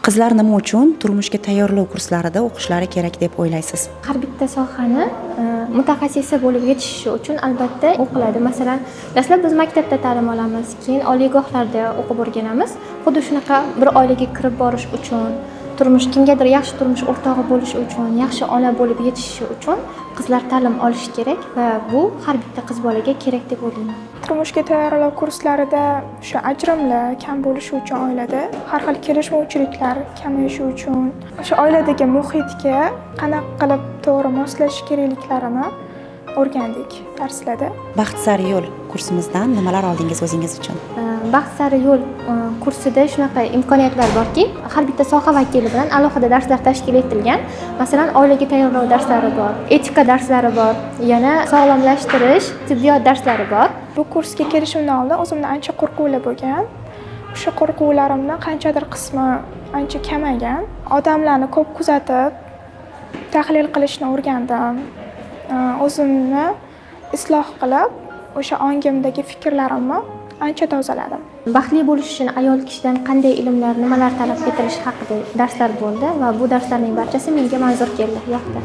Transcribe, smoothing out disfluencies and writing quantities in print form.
Qizlar nima uchun turmushga tayyorlov kurslarida o'qishlari kerak deb o'ylaysiz? Har bitta sohani mutaxassisi bo'lib yetishishi uchun albatta o'qiladi. Masalan, dastlab biz maktabda ta'lim olamiz, keyin oliygohlarda o'qib o'rganamiz. Xuddi shunaqa bir oilaga kirib borish uchun, turmush, kimgadir yaxshi turmush o'rtog'i bo'lish uchun, yaxshi ona bo'lib yetishishi uchun qizlar ta'lim olishi kerak va bu har bitta qiz bolaga kerak deb o'ylayman. Turmushga tayyorlov kurslarida o'sha ajrimlar kam bo'lishi uchun, oilada har xil kelishmovchiliklar kamayishi uchun, o'sha oiladagi muhitga qanaqa qilib to'g'ri moslashish kerakliklarini o'rgandik darslarda. Baxt sari yo'l kursimizdan nimalar oldingiz o'zingiz uchun? Baxt sari yo'l kursida shunaqa imkoniyatlar borki, har bitta soha vakili bilan alohida darslar tashkil etilgan. Masalan, oilaga tayyorlov darslari bor, etika darslari bor, yana sog'lomlashtirish, tibbiyot darslari bor. Bu kursga kelishimdan oldin o'zimda ancha qo'rquvlar bo'lgan. O'sha qo'rquvlarimni qanchadir qismi ancha kamaygan. Odamlarni ko'p kuzatib, tahlil qilishni o'rgandim. O'zimni isloh qilib, o'sha ongimdagi fikrlarimni ancha tozaladim. Baxtli bo'lish uchun ayol kishidan qanday ilmlar, nimalar talab etilishi haqida darslar bo'ldi va bu darslarning barchasi menga manzur keldi, yoqdi.